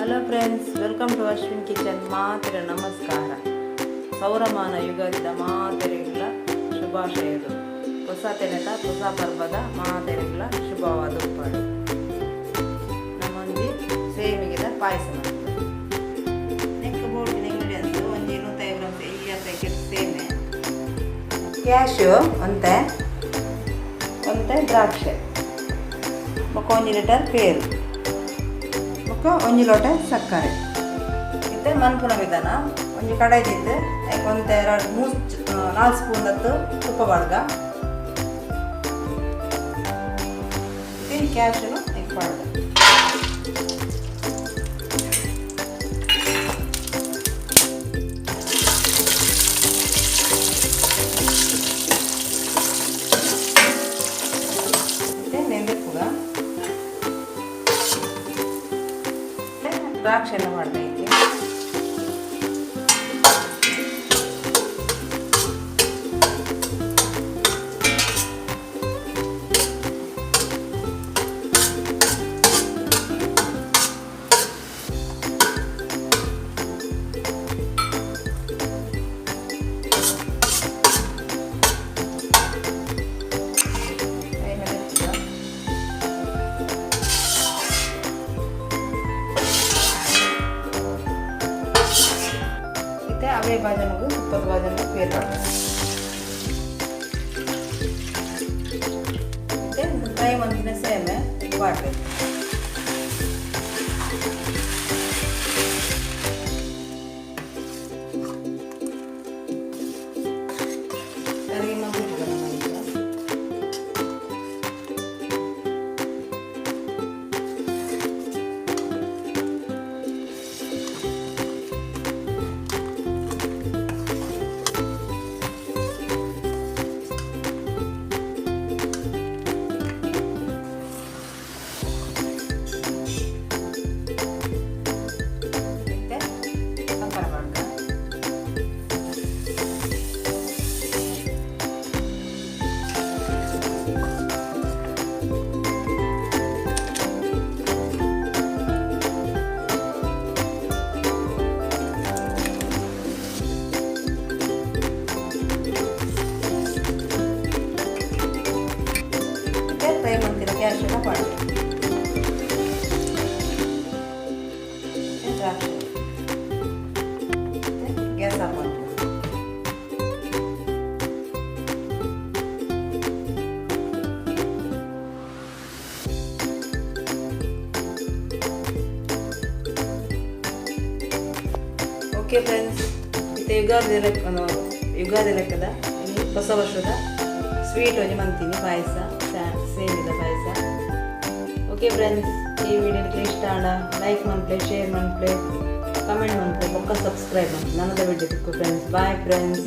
Hello friends, welcome to Ashwin kitchen. ಮಾತೆರ ನಮಸ್ಕಾರ. ಸೌರಮಾನ ಯುಗಾದಿದ ಮಾತೆರೆಗ್ಲ ಶುಭಾಶಯಗಳು. ಹೊಸ ತೆನೆತ ಹೊಸ ಪರ್ಬದ ಮಾತೆರೆಗ್ಲ ಶುಭವಾದ ಉಪ್ಪಾಡು. ನಮೊಂಜಿ ಸೇಮಿಗೆದ ಪಾಯಸ ಮಲ್ಪುವ. ನೆಕ್ಕ್ ಬೋಡಿನ ಇಂಗ್ರೀಡಿಯೆಂಟ್ಸ್: ಒಂಜಿ 150 ಗ್ರಾಮ್ ಎಲ್ಯ ಪ್ಯಾಕೆಟ್ ಸೇಮೆ, ಕ್ಯಾಶು ಒಂತೆ, ಒಂತೆ ದ್ರಾಕ್ಷೆ, ಬೊಕ್ಕ 1 ಲೀಟರ್ ಪೇರು, ಬೊಕ್ಕ 1 ಲೋಟ ಸಕ್ಕರೆ. ಇತ್ತೆ ಮನ್ಪುನ ವಿಧಾನ: ಒಂಜಿ ಕಡಾಯಿ ದೀತ್ ಐಕ್ ಒಂತೆ ರಡ್ಡ್ ಮೂರು ನಾಲ್ ಸ್ಪೂನ್ ದತ್ತು ತುಪ್ಪ ಪಾಡ್ಗ. ಇತ್ತೆ ಕ್ಯಾಶುನು ಐಕ್ ಪಾಡ್ಗ. ಇತ್ತೆ ನೆಂದೆಪ್ಪುಗ ದ್ರಾಕ್ಷಿ ಎಲ್ಲ ಮಾಡ್ತಾ ಐತಿ. ಕೈ ಮೇಲೆ ಎತ್ತುಗ. ಇತ್ತೆ ಅವೇ ಬಾಜನಗು ತುಪ್ಪದ ಬಾಜನ ಪೇರು ಪಾಡ್ಗ. ಇತ್ತೆ ಫ್ರೈ ಮಂತಿನ ಸೇಮೆ ಪಾಡ್ಬೇಕು. ಸರಿ ಮಗುಪುಗ ನಮ್ಮ ಈಗ. ಇತ್ತೆ ಸಕ್ಕರೆ ಪಾಡ್ಗ. ಇತ್ತೆ ಫ್ರೈ ಮಂತಿನ ಕ್ಯಾಶುನ ಪಾಡ್ಗ. ಇತ್ತೆ ದ್ರಾಕ್ಷಿ. ಇತ್ತೆ ಗ್ಯಾಸ್ ಆಫ್ ಮಾಡ್ತೀವಿ. ಓಕೆ ಫ್ರೆಂಡ್ಸ್, ಇತ್ತೆ ಯುಗಾದಿ ಲೆಕ್ಕ ಯುಗಾದಿ ಲೆಕ್ಕದ ಇನಿ ಹೊಸ ವರ್ಷದ ಸ್ವೀಟ್ ಒಂಜಿ ಮಂತೀನಿ ಪಾಯಸ, ಸೇಮಿದ ಪಾಯಸ. ಓಕೆ ಫ್ರೆಂಡ್ಸ್, ಈ ವಿಡಿಯೋ ಇಷ್ಟ ಆಂಡ ಲೈಕ್ ಮನ್ಪುಲೆ, ಶೇರ್ ಮನ್ಪುಲೆ, ಕಮೆಂಟ್ ಮನ್ಪುಲೆ, ಬೊಕ್ಕ ಸಬ್ಸ್ಕ್ರೈಬ್ ಮನ್ಪುಲೆ. ನನದ ವಿಡಿಯೋ ತಿಕ್ಕು ಫ್ರೆಂಡ್ಸ್. Bye friends.